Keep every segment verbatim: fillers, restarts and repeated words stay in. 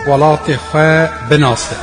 Welatê xwe binase.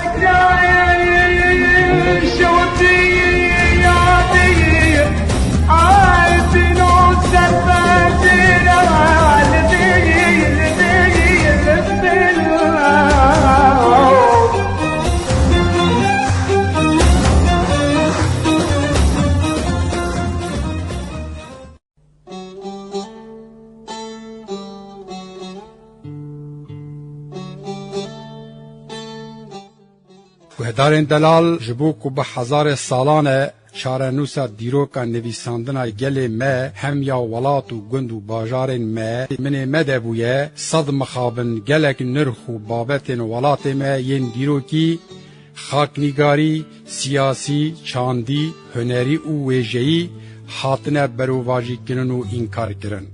Guhdarên delal, ji bo ku bi hezarê salan e çarenûsa dîroka nivîsandina gelê me hem ya welat û gund û bajarên me, minê me de bûye, sed mixabin gelek nirx û babetên welatê me yên dîrokî, xaknîgarî, siyasî, çandî, hunerî û wêjeyî hatine berovajîkirin û înkarkirin.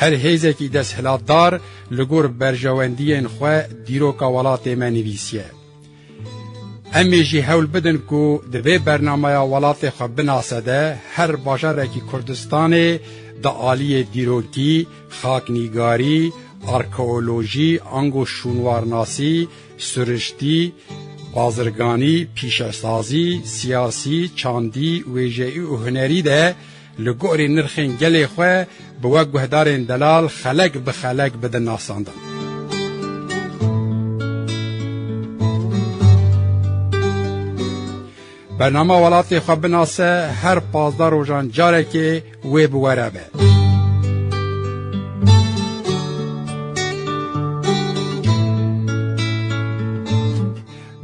Her hêzekî desthilatdar li gor berjewendiyên xwe dîroka welatê me nivîsiye. Em ê jî hewl bidin ku di vê bernameya Welatê Xwe Binase de her bajarekî Kurdistanê di aliyê dîrokî, xaknîgarî, arkeolojî, ango şûnwarnasî, siriştî, bazirganî, pîşesazî, siyasî, çandî, wêjeyî û hunerî de li gorî nirxên gelê xwe bi we guhdarên delal xelek bi xelek bidin nasandin. Bernama Welatê Xwe Binase her pazdeh rojan carekê wê bi we re be.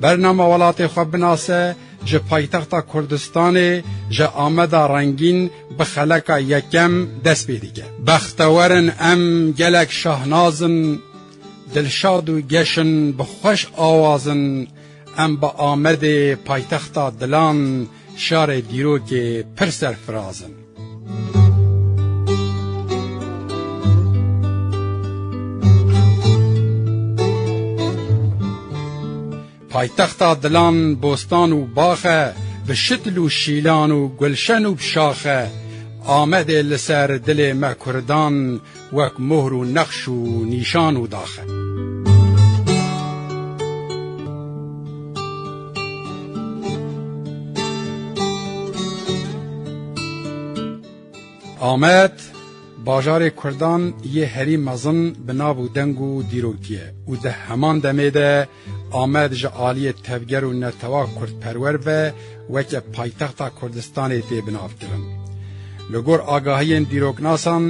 Bernama Welatê Xwe Binase ji paytexta Kurdistanê, ji Ameda rengîn bi xeleka yekem dest pê dike. Bextewer in em, gelek şahnaz in, dilşad û geş in, bi xweş awaz in, em bi Amedê paytexta dilan, şarê dîrokê pir serfiraz in. Paytexta dilan bostan û bax e, bi şitl û şîlan û gulşen û bi şax e. Amedê li ser dilê me Kurdan wek mohr û nexş û nîşan û dax e. Amed, bajarê Kurdan yê herî mezin bi nav û deng û dîrokî ye û di heman demê de Amed ji aliyê tevger û netewa kurdperwer ve weke paytexta Kurdistanê tê binavkirin. Li gor agahiyên dîroknasan,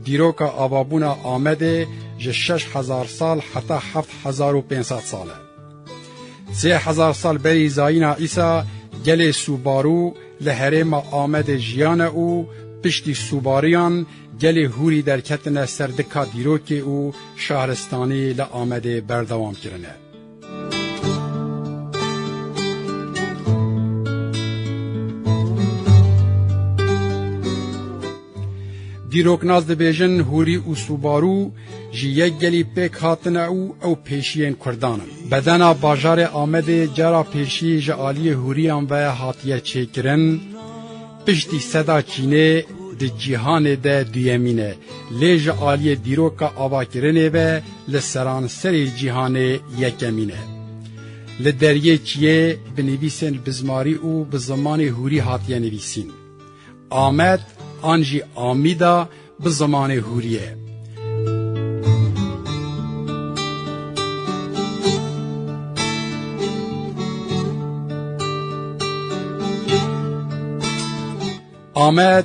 dîroka avabûna Amedê ji şeş hezar sal heta heft hezar û pênc sed sal e. Sê hezar sal berî zayîna Îsa gelê Sûbarû li herêma Amedê jiyane û piştî Sûbarûyan gelê Hûrî derketine ser dika dîrokê û şahristanî li Amedê berdewam kirine. Dîroknas dibêjin Hûrî û Sûbarû ji yek gelî pêk hatine û ew pêşiyên Kurdan in. Bedena bajarê Amedê cara pêşî ji aliyê Hûriyan ve hatiye çêkirin. Piştî seda çînê di cîhanê de duyemîn e, lê ji aliyê dîroka avakirinê ve li seranserê cîhanê yekemîn e. Li deriyê çiyê bi nivîsên bizmarî û bi zimanê hûrî hatiye nivîsîn. Amed an jî Amîda bi zimanê hûrî ye. Amed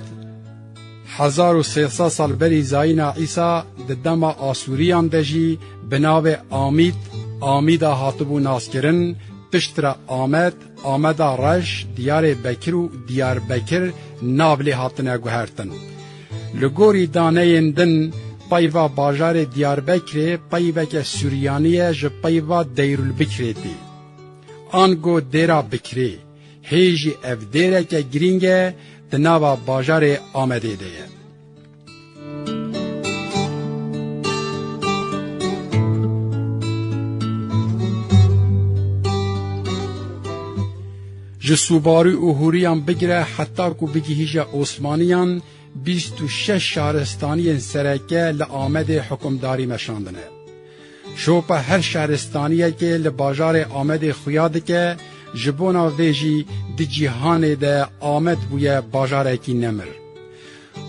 hezar û sê sed sal berî zayîna Îsa di dema Asûriyan de jî bi navê Amîd, Amîda hatibû naskirin, piştre Amed, Ameda Reş, Diyarê Bekir û Diyarbekir nav lê hatine guhertin. Li gorî daneyên din, peyva bajarê Diyarbekirê peyveke Suryanî ye ji peyva Deyrulbikirê tê. Ango Dêra Bikirê, hê jî ev dêreke girîng e, di nava bajarê Amedê de ye. Ji Sûbarû û Hûriyan bigire heta ku bigihîje Osmaniyan, bîst û şeş şaristaniyên sereke li Amedê hukimdarî meşandine. Şopa her şaristaniyekê li bajarê Amedê xuya dike, ji bona vê jî di cîhanê de Amed bûye bajarekî nemir.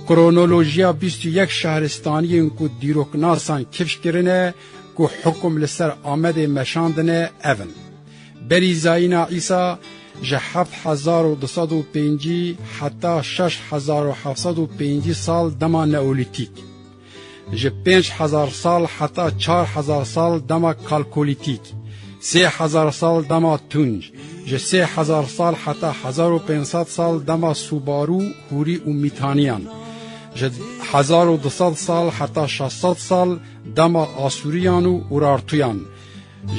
Kronolojiya bîst û yek şehristaniyên ku dîroknasan kifş kirine, ku hukum li ser Amedê meşandine, ev in: Berî Zayîna Îsa, ji heft hezar û du sed û pêncî heta şeş hezar û heft sed û pêncî sal dema Neolîtîk. Ji pênc hezar sal heta çar hezar sal dema Kalkolîtîk, sê hezar sal dema Tunc, ji sê hezar sal heta hezar û pênc sed sal dema Subaru, Hûrî û Mîtaniyan, ji hezar û du sed sal heta şeş sed sal dema Asûriyan û Urartuyan,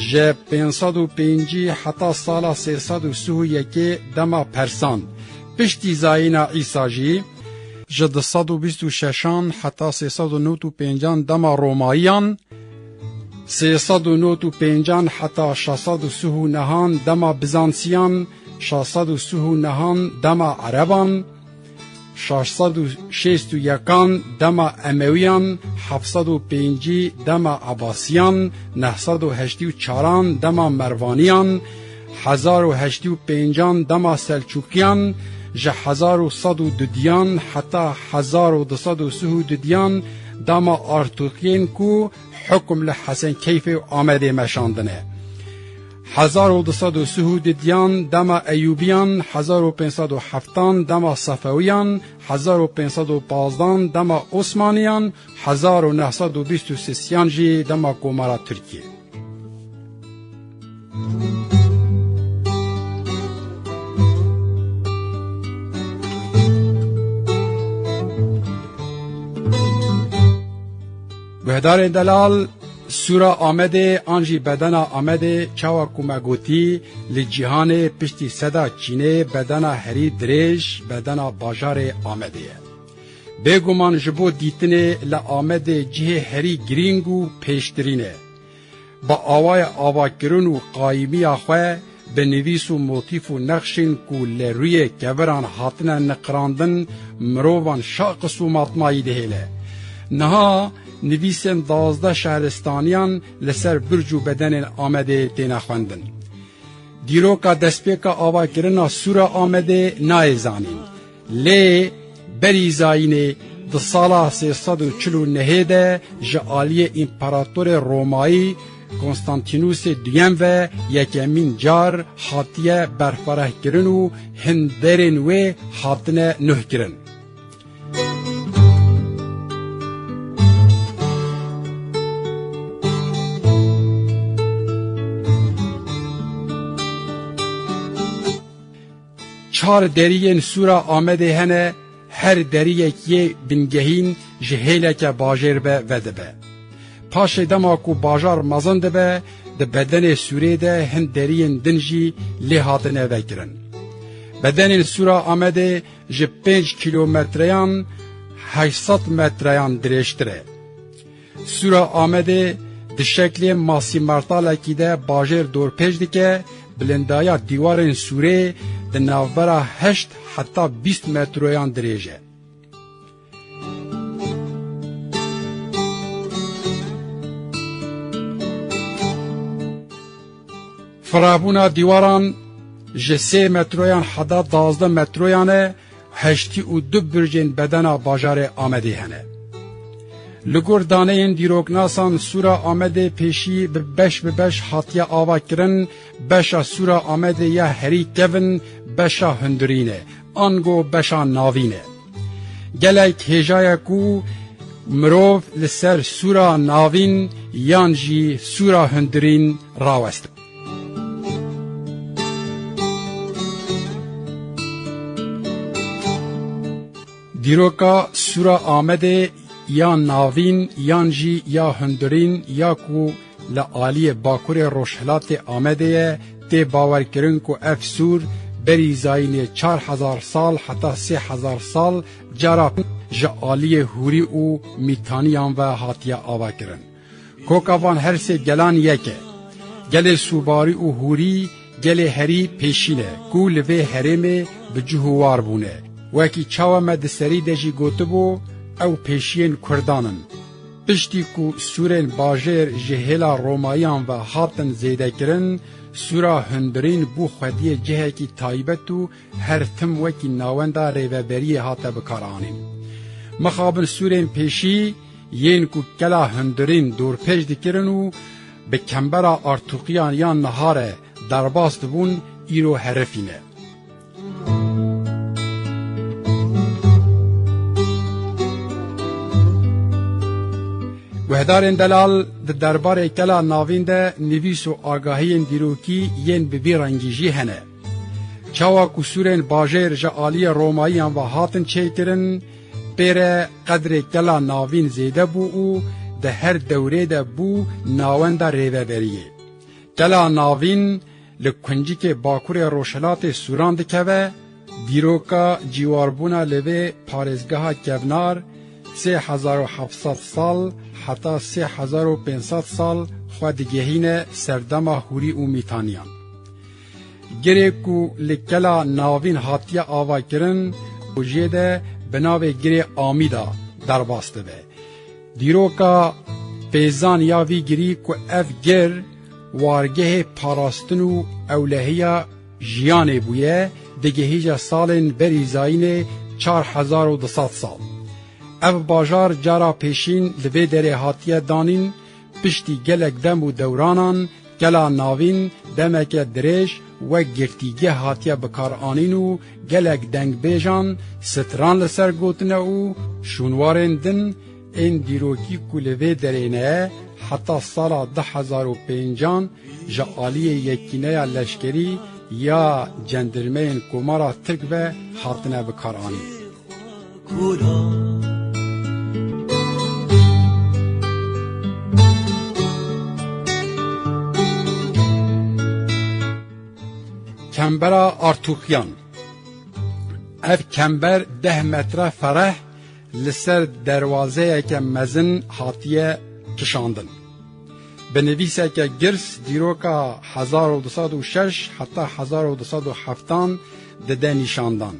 ji pênc sed û pêncî heta sala sê sed û sih û yekê dema Persan, piştî Zayîna Îsa jî, ji du sed û bîst û şeşan heta sê sed û newt û pêncan dema Romayiyan, sê sed û newt û pêncan heta şeş sed û sih û nehan dema Bizansiyan, şeş sed û sih û nehan dema Ereban, şeş sed û şêst û yekan dema Emewiyan, heft sed û pêncî dema Ebasiyan, neh sed û heştî û çaran dema Mervaniyan, hezar û heştî û pêncan dema Selçûkiyan, ji hezar û sed û dudiyan heta hezar û du sed û sih û dudiyan dema Artûkiyên ku hukum li Hesenkeyfê û Amedê meşandine. Hezar û du sed û sih û dudiyan dema Eyûbiyan, hezar û pênc sed û heftan dema Sefewiyan, hezar û pênc sed û pazdan dema Osmaniyan, hezar û neh sed û bîst û sêyan jî dema Komara Tirkiyê. Guhdarên delal, Sûra Amedê an jî bedena Amedê, çawa ku me gotî, li cîhanê piştî seda çînê bedena herî dirêj bedena bajarê Amedê ye. Bêguman ji bo dîtinê li Amedê cihê herî girîng û pêştirîn e. Bi awaya avakirin û qayîmiya xwe, bi nivîs û motîf û nexşên ku li rûyê keviran hatine niqirandin, mirovan şaqis û matmayî dihêle. Niha nivîsên duwazdeh şehristaniyan li ser birc û bedenên Amedê têne xwendin. Dîroka destpêka avakirina Sûra Amedê nayê zanîn. Lê berî zayînê di sala sê sed û çil û nehê de ji aliyê împaratorê Romayî Konstantînusê Duyem ve yekemîn car hatiye berfirehkirin û hin derên wê hatine nuhkirin. Çar deriyên Sûra Amedê hene, her deriyek yê bingehîn ji hêleke bajêr ve vedibe. Paşê dema ku bajar mezin dibe, di bedenê sûrê de hin deriyên din jî lê hatine vekirin. Bedenên Sûra Amedê ji pênc kîlometreyan heşt sed metreyan dirêjtir e. Sûra Amedê di şeklê masî mertalekî de bajêr dorpêç dike, bilindaya dîwarên sûrê di navbera heşt heta bîst metroyan dirêj e. Firabûna dîwaran ji sê metroyan heta duwazdeh metroyan e, heştî û du bircên bedena bajarê Amedê hene. Li gor daneyên dîroknasan, Sûra Amedê pêşî bi beş bi beş hatiye avakirin, beşa Sûra Amedê ya herî kevin beşa hundirîn e, ango beşa navîn e. Gelek hêja ye ku mirov li ser Sûra Navîn yan jî Sûra Hundirîn raweste. Dîroka Sûra Amedê ya Navîn yan jî ya Hundirîn ya ku li aliyê bakurê rojhilatê Amedê ye, tê bawerkirin ku ev sûr berî zayînê çar hezar sal heta sê hezar sal cara ji aliyê Hûrî û Mîtaniyan ve hatiye avakirin. Koka van her sê gelan yek e. Gelê Sûbarî û Hûrî gelê herî pêşîn e ku li vê herêmê bi cih û war bûne. Wekî çawa me di serî de jî gotibû, ew pêşiyên Kurdan in. Piştî ku sûrên bajêr ji hêla Romayiyan ve hatin zêdekirin, sûra hundirîn bû xwediyê cihekî taybet û her tim wekî nawenda rêveberiyê hate bikaranîn. Mixabin sûrên pêşî yên ku kela hundirîn dorpêç dikirin û bi kembera artûqiyan yan niha re derbas dibûn, îro herifî ne. Guhdarên delal, di derbarê kela navîn de nivîs û agahiyên dîrokî yên bi vî rengî jî hene. Çawa ku sûrên bajêr ji aliyê Romayiyan ve hatin çêkirin, pê re qedrê kela navîn zêde bû û di her dewrê de bû nawenda rêveberiyê. Kela navîn li kuncikê bakurê rojhilatê sûran dikeve, dîroka cîwarbûna li vê parêzgeha kevnar sê hezar û heft sed sal heta sê hezar û pênc sed sal xwe digihîne serdema hûrî û mîtaniyan. Girê ku li kela navîn hatiye avakirin, rojê de bi navê Girê Amîda derbas dibe. Dîroka pêzan ya vî girî ku ev gir wargehê parastin û ewlehiya jiyanê bûye, digihîje salên berî zayînê çar hezar û du sed sal. Ev bajar cara pêşîn li vê derê hatiye danîn, piştî gelek dem û dewranan, kela navîn demeke dirêj wek girtîgeh hatiye bikaranîn û gelek dengbêjan stran li ser gotine û şûnwarên din ên dîrokî ku li vê derê ne, heta sala du hezar û pêncan ji aliyê Yekîneya Leşkerî ya Cendirmeyên Komara Tirk ve hatine bikaranîn. Kembera Artûqiyan. Ev kember deh metre fereh li ser derwazeyeke mezin hatiye kişandin. Bi nivîseke girs dîroka hezar û du sed û şeş heta hezar û du sed û heftan dide nîşandan.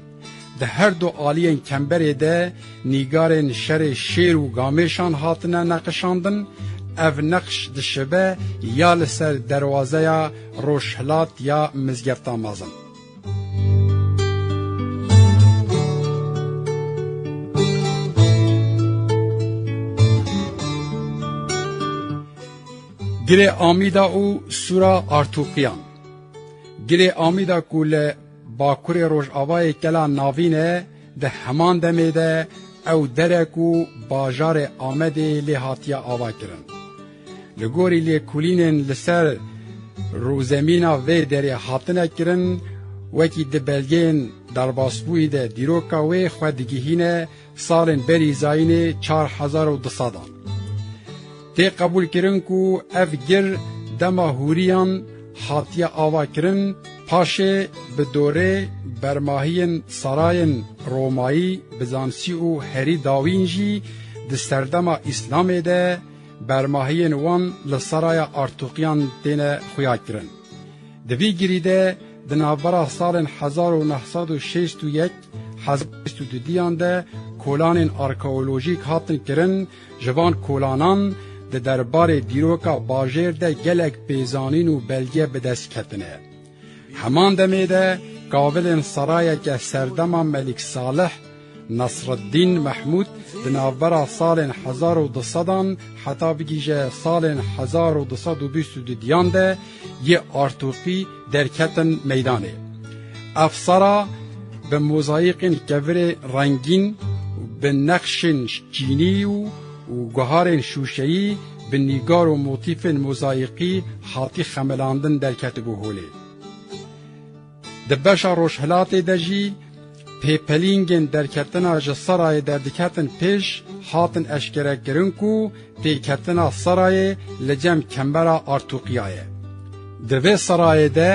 Di her du aliyên kemberê de nîgarên şerê şêr û gamêşan hatine neqişandin. Ev neqş dişibe ya li ser derwazeya rojhilat ya Mizgefta Mezin. Girê Amîda û Sûra Artûqiyan. Girê Amîda ku li bakurê rojavayê Kela Navîn e, di heman demê de ew dere ku bajarê Amedê lê hatiye avakirin. Li gorî lêkolînên li ser rûzemîna vê derê hatine kirin, wekî di belgeyên derbasbûyî de dîroka wê xwe digihîne salên berî zayînê çar hezar û du sedan. Tê qebûlkirin ku ev gir dema hûriyan hatiye avakirin, paşê bi dorê bermahiyên sarayên Romayî, Bizansî û herî dawîn jî di serdema Îslamê de bermahiyên wan li Saraya Artûqiyan têne xuyakirin. Di vî girî de di navbera salên hezar û neh sed û şêst û yek, hezar û şêst û du diyan de kolanên arkeolojîk hatin kirin, ji van kolanan di derbarê dîroka bajêr de gelek pêzanîn û belge bi dest ketine. Heman demê de kavilên sarayeke serdema Melik Salih, Nasreddîn Mehmûd di navbera salên hezar û du sedan heta bigihîje salên hezar û du sed û bîst û du diyan de yê Artûqî derketin meydanê. Ev sara bi mozayîqên kevirê rengîn, bi nexşên çînî û, û guharên şûşeyî, bi nîgar û motîfên mozayîqî hatî xemilandin derketibû holê. Di beşa rojhilatê de jî pêpelîngên derketina ji serayê derdiketin pêş hatin eşkerekirin ku têketina serayê li cem kembera Artûqiya ye. Di vê serayê de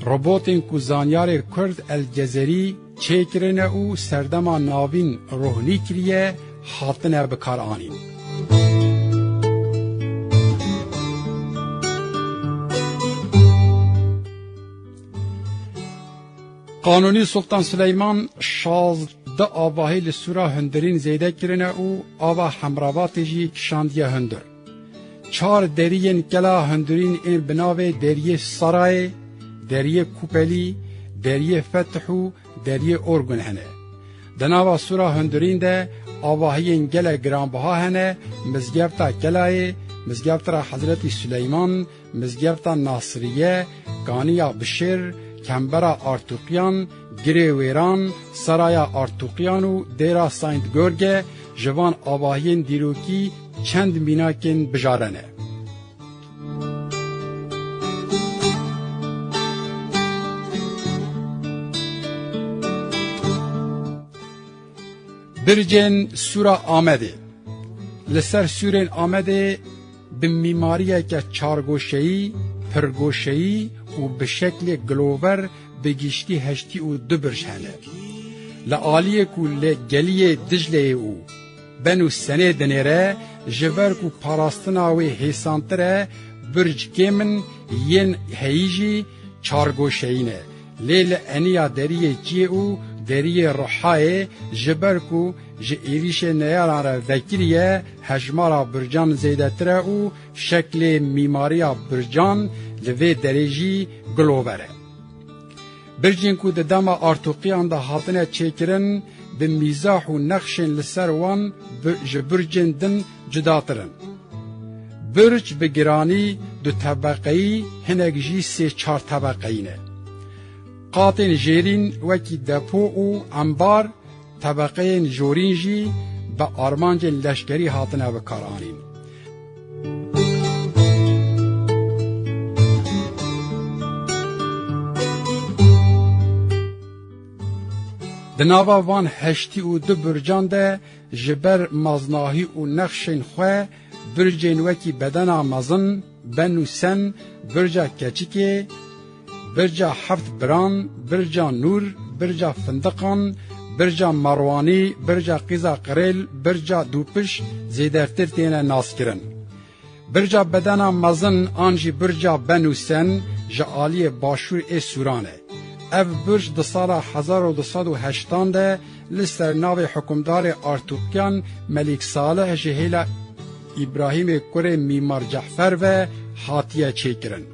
robotên ku zanyarê Kurd El Cezerî çêkirine û serdema navîn rohnî kiriye, hatine bikaranîn. Qanûnî Sultan Sileyman şazdeh Di avahî li sûra hundirîn zêde kirine û ava Hemrabatê jî kişandiye hundir. Çar deriyên kela hundirîn ên bi navê Deriyê Sarayê, Deriyê Kupelî, Deriyê Fetih û Deriyê Orgun hene. Di nava sûra hundirîn de avahiyên gelek giranbiha hene, Mizgefta Kelayê, Mizgefta Hezretî Suleyman, Mizgefta Nasiriye, Kaniya Bişêr, Kembera Artûqiyan, Girê Wêran, Saraya Artûqiyan û Dêra Saint Gorge ji van avahiyên dîrokî çend mînakên bijare ne. Bircên Sûra Amedê. Li ser sûrên Amedê bi mîmariyeke çargoşeyî, pirgoşeyî û bi şeklê gilover bi giştî heştî û du birj hene. Li aliyê ku li geliyê Dicleyê û Ben û Senê dinêre, ji ber ku parastina wê hêsantir e, birc kêm in, yên heyî jî çargoşeyî ne. Lê li eniya deriyê Çiyê û deriyê Ruhayê, ji ber ku ji êrîşê neyaran re vekirî ye, hejmara bircan zêdetir e û şeklê mîmariya bircan li vê derê jî gilover e. Bircên ku di dema Artûqiyan de hatine çêkirin, bi mîzah û nexşên li ser wan bi, ji bircên din cudatir in. Birc bi giranî du tebeqeyî, hinek jî sê çar tebeqeyî ne. Qatên jêrîn wekî depo û embar, tebeqeyên jorîn jî bi armancên leşkerî hatine bikaranîn. Di nava van heştî û du bircan de ji ber maznahî û nexşên xwe bircên wekî Bedena Mezin, Ben û Sen, Birca Keçikê, Birca Heft Biran, Birca Nûr, Birca Findiqan, Birca Merwanî, Birca Qîza Qirêl, Birca Dûpiş zêdetir têne naskirin. Birca Bedena Mezin an jî Birca Ben û Sen ji aliyê başûr ê Sûran e. Ev birc di sala hezar û du sed û heştan de li ser navê hikûmdarê Artûqiyan Melîk Salih ji hêla Îbrahîmê kurê Mîmar Cehfer ve hatiye çêkirin.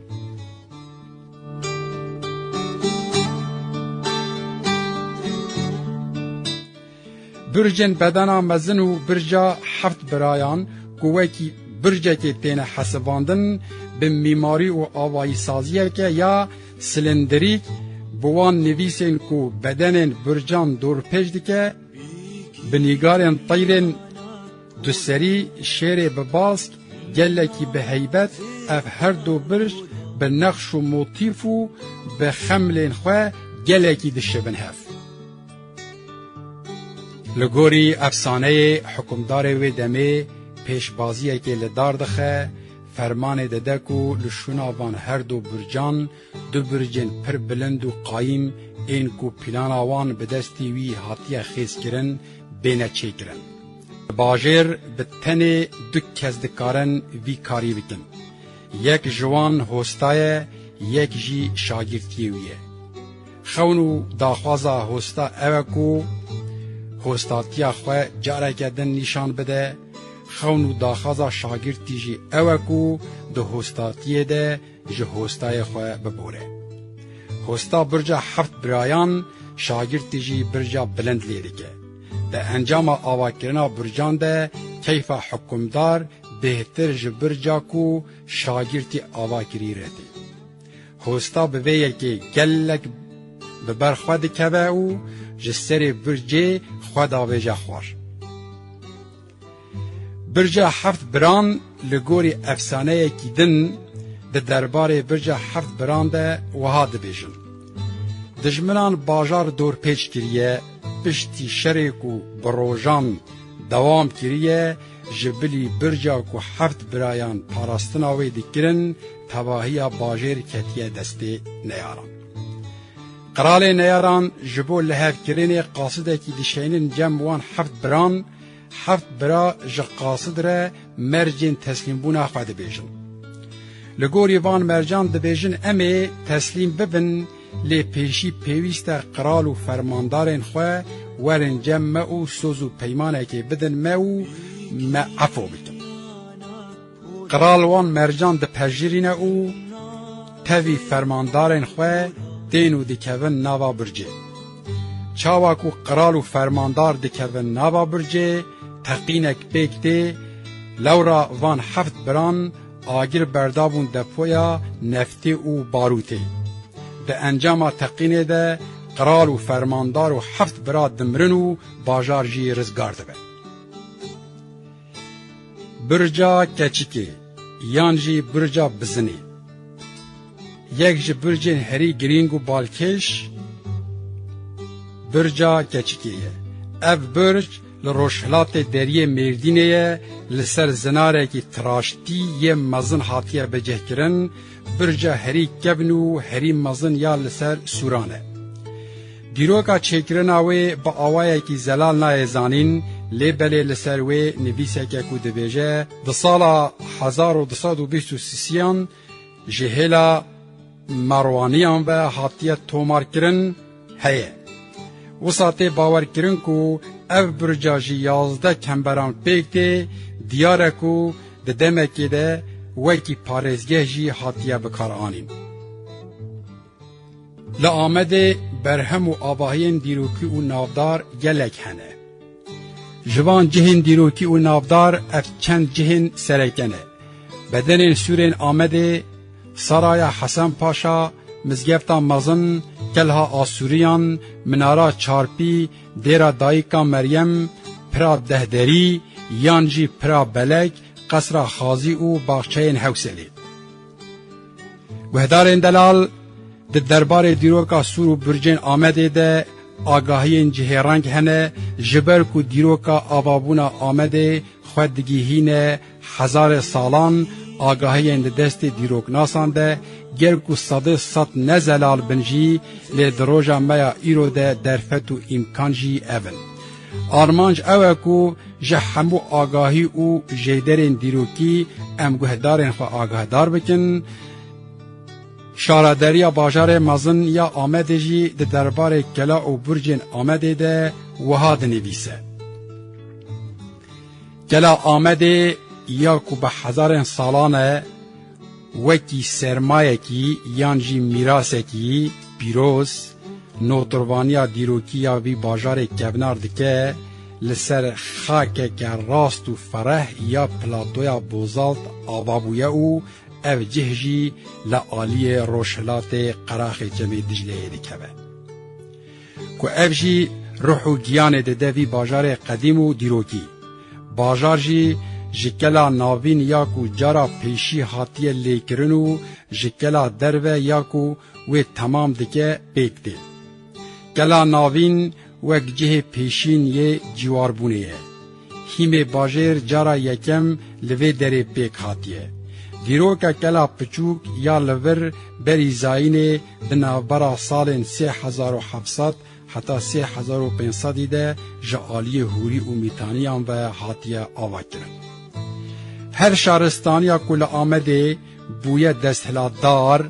Bircên Bedena Mezin û Birca Heft Birayan ku wekî bircekê têne hesibandin, bi mîmarî û avayîsaziyeke ya silindrîk, bi wan nivîsên ku bedenên bircan dorpêç dike, bi nîgarên teyrên duserî, şêrê bi bask, gelekî bi heybet, ev her du birc bi nexş û motîf û bi xemlên xwe gelekî dişibin hev. Li gorî efsaneyê, hikûmdarê wê demê pêşbaziyekê li dar dixe, fermanê dide ku li şûna van her du bircan du bircên pir bilind û qayîm ên ku plana wan bi destê wî hatiye xêzkirin, bêne çêkirin. Bajêr bi tenê du kes dikarin vî karî bikin. Yek ji wan hosta ye, yek jî şagirtiyê wî ye. Xewn û daxwaza hosta ew e ku hostatiya xwe careke din nîşan bide, xewn û daxwaza şagirtî jî ew e ku di hostatiyê de ji hostayê xwe bibore. Hosta birca heft birayan, şagirtî jî birca bilind lê dike. Di encama avakirina bircan de keyfa hikûmdar bêhtir ji birca ku şagirtî avakirî re tê. Hosta bi vê yekê gelek bi ber xwe dikeve û ji serê bircê xwe davêje xwar. Birca Heft Biran li gorî efsaneyekî din di derbarê Birca Heft Biran de wiha dibêjin: Dijminan bajar dorpêç kiriye, piştî şerê ku bi rojan dewam kiriye, ji bilî birca ku heft birayan parastina wê dikirin, tevahiya bajêr ketiye destê neyaran. Qralê neyaran ji bo lihevkirinê qasidekî dişeynin cem wan heft biran, heft bira ji qasid re mercên teslîmbûna xwe dibêjin. Li gorî van mercan dibêjin, em ê teslîm bibin, Lê pêşî pêwîst e qral û fermandarên xwe werin cem me û soz û peymanekê bidin me û me efo bikin. Qral wan mercan dipejirîne û tevî fermandarên xwe tên û dikevin nava bircê. Çawa ku qral û fermandar dikevin nava bircê, teqînek pêk tê, lewra van heft biran agir berdabûn depoya neftê û barûtê. Di encama teqînê de qral û fermandar û heft bira dimirin û bajar jî rizgar dibe. Birca Keçikê yan jî Birca Bizinê. Yek ji bircên herî girîng û balkêş Birca Keçikê ye. Ev birc li rojhilatê deriyê Mêrdînê ye, li ser zinarekî tiraştî yê mezin hatiye bicihkirin, birca herî kevn û herî mezin ya li ser sûran e. Dîroka çêkirina wê bi awayekî zelal nayê zanîn, lê belê li ser wê nivîseke ku dibêje, di sala hezar û du sed û bîst û sisiyan ji hêla Merwaniyan ve hatiye tomarkirin heye. Wisa tê bawerkirin ku ev birca ji yazdeh kemberan pêk tê, diyar e ku di demekê de wekî parêzgeh jî hatiye bikaranîn. Li Amedê berhem û avahiyên dîrokî û navdar gelek hene. Ji van cihên dîrokî û navdar ev çend cihên sereke ne. Bedenên sûrên Amedê, Saraya Hesen Paşa, Mizgefta Mezin, Kelha Asûriyan, Minara Çarpî, Dêra Dayika Meryem, Pira Dehderî, yan jî Pira Belek, Qesra Xazî û baxçeyên Hewselê. Guhdarên delal, di derbarê dîroka sûr û bircên Amedê de agahiyên cihêreng hene, ji ber ku dîroka avabûna Amedê xwe digihîne hezarê salan, agahiyên di destê dîroknasan de, ger ku sedê sed ne zelal bin jî, lê di roja me ya îro de derfet û îmkan jî ev in. Armanc ew e ku ji hemû agahî û jêderên dîrokî em guhdarên xwe agahdar bikin. Şaredariya bajarê mezin ya Amedê jî di derbarê kela û bircên Amedê de wiha dinivîse: Kela Amedê ya ku bi hezarên salan e, wekî sermayekî yan jî mîrasekî pîroz, notirbaniya dîrokî ya vî bajarê kevnar dike, li ser xakeke rast û fereh ya platoya Bozalt ava bûye û ev cih jî li aliyê rojhilatê qeraxê Çemê Dicleyê dikeve. Ku ev jî ruh û giyanê dide vî bajarê qedîm û dîrokî. Bajar jî ji kela navîn ya ku cara pêşî hatiye lêkirin û ji kela derve ya ku wê temam dike pêk tê. Kela navîn wek cihê pêşîn yê cîwarbûnê ye. Hîmê bajêr cara yekem li vê derê pêk hatiye. Dîroka kela piçûk ya li vir berî zayînê di navbera salên sê hezar û heft sed heta sê hezar û pênc sedî de ji aliyê hûrî û mîtaniyan ve hatiye avakirin. Her şaristaniya ku li Amedê bûye desthilatdar,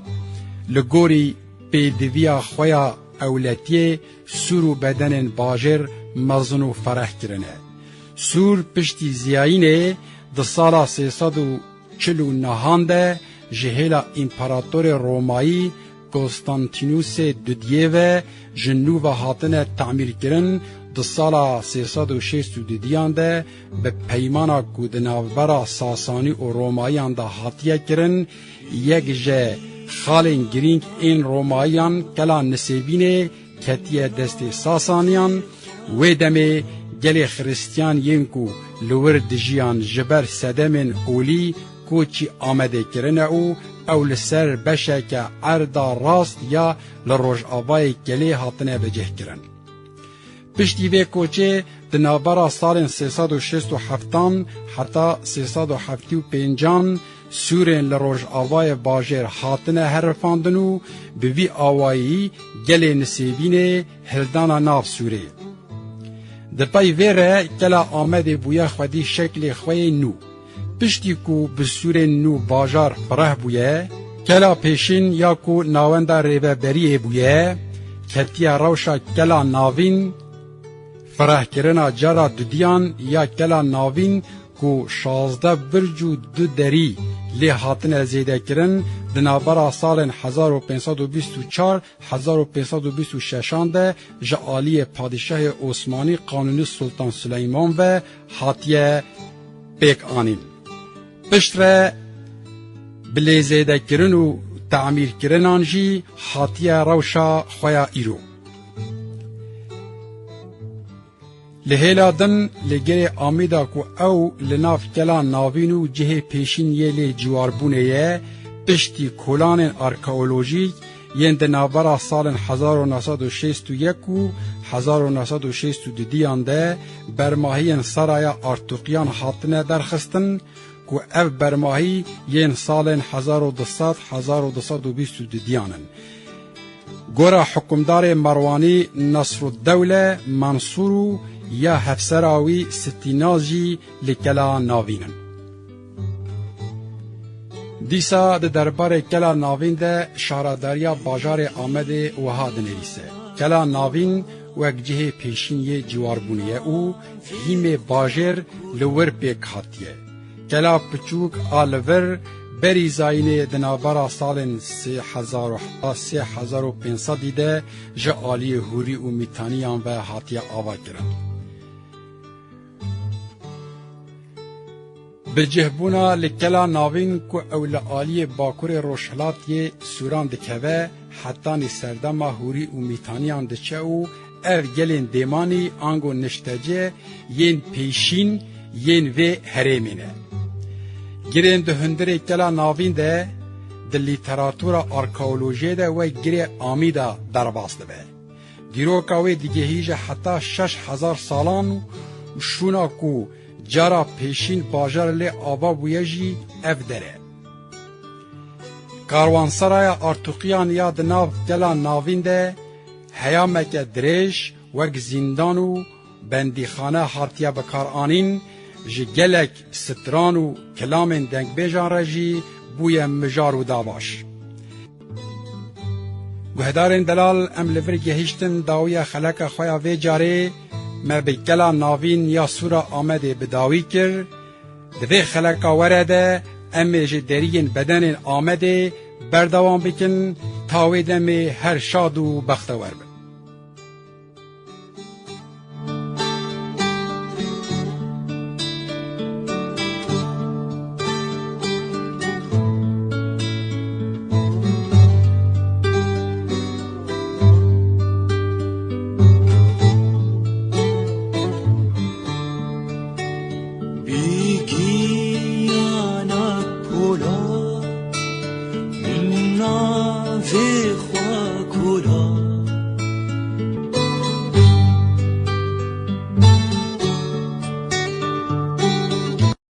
li gorî pêdiviya xwe ya ewletiyê sûr û bedenên bajêr mezin û fereh kirine. Sûr piştî ziyayînê di sala sê sed û çil û nehan de ji hêla împaratorê Romayî Konstantînûsê Dudiyê ve ji nû ve hatine tamîrkirin, di sala sê sed û şêst û dudiyan de bi peymana ku di navbera Sasanî û Romayiyan de hatiye kirin, yek ji xalên girîng ên Romayiyan kela Nisêbînê ketiye destê Sasaniyan, wê demê gelê Xiristiyan yên ku li wir dijiyan ji ber sedemên olî koçî Amedê kirine û ew li ser beşeke erda rast ya li rojavayê kelê hatine bicihkirin. Piştî vê koçê di navbera salên sê sed û şêst û heftan heta sê sed û heftê û pêncan sûrên li rojavayê bajêr hatine herifandin û bi vî awayî gelê Nisêbînê hildana nav sûrê. Di pey vê re kela Amedê bûye xwedî şeklê xwe yê nû. Piştî ku bi sûrên nû bajar fireh bûye, Kela Pêşîn ya ku navenda rêveberiyê bûye, ketiye rewşa Kela Navîn, firehkirina cara dudiyan ya Kela Navîn ku şazdeh birc û du derî lê hatine zêdekirin, di navbera salên hezar û pênc sed û bîst û çar, hezar û pênc sed û bîst û şeşan de ji aliyê Padîşahê Osmanî Qanûnî Sultan Suleyman ve hatiye pêk anîn. Piştre bi lêzêdekirin û temîrkirinan jî hatiye rewşa xwe ya îro. Li hêla din li girê Amîda ku ew li nav Kela Navîn û cihê Pêşîn yê lê ciwarbûnê ye, piştî kolanên arkeolojîk yên di navbera salên hezar û neh sed û şêst û yek û hezar û neh sed û şêst û du diyan de bermahiyên seraya Artuqiyan hatine derxistin ku ev bermahî yên salên hezar û du sed, hezar û du sed û bîst û du diyan in. Gora hukimdarê Merwanî Nesruddewle Mansûr û ya hevsera wî Sitînaz jî li Kela Navîn in. Dîsa di derbarê Kela Navîn de şaradariya bajarê Amedê wiha dinivîse: Kela Navîn wek cihê pêşîn yê ciwarbûnê ye û hîmê bajêr li wir pêk hatiye. Kela piçûk a li vir berî zayînê di navbera salên sê hezar û heft û sê hezar û pênc sedî de ji aliyê Hûrî û Mîtaniyan ve hatiye avakirin. Bicihbûna li Kela Navîn ku ew li aliyê bakurê rojhilat yê Sûran dikeve, hetanî serdema Hûrî û Mîtaniyan diçe û ev gelên dêmanî ango niştece yên pêşîn yên vê herêmê ne. Girên di hundirê Kela Navîn de di lîteratura arkeolojiyê de wek girê Amîda derbas dibe. Dîroka wê digihîje heta şeş hezar salan û şûna ku cara pêşîn bajar lê ava bûye jî ev der e. Karwanseraya Artuqiyan ya di nav Kela Navîn de heyameke dirêj wek zîndan û bendîxane hatiye bikaranîn, ji gelek stran û kilamên dengbêjan re jî bûye mijar û dabaş. Guhdarên delal, em li vir gehiştin dawiya xeleka xwe ya vê carê. Me bi Kela Navîn ya Sûra Amedê bi dawî kir. Di vê xeleka were de em ê ji deriyên bedenên Amedê berdewam bikin, ta wê demê her şad û bextewer bin.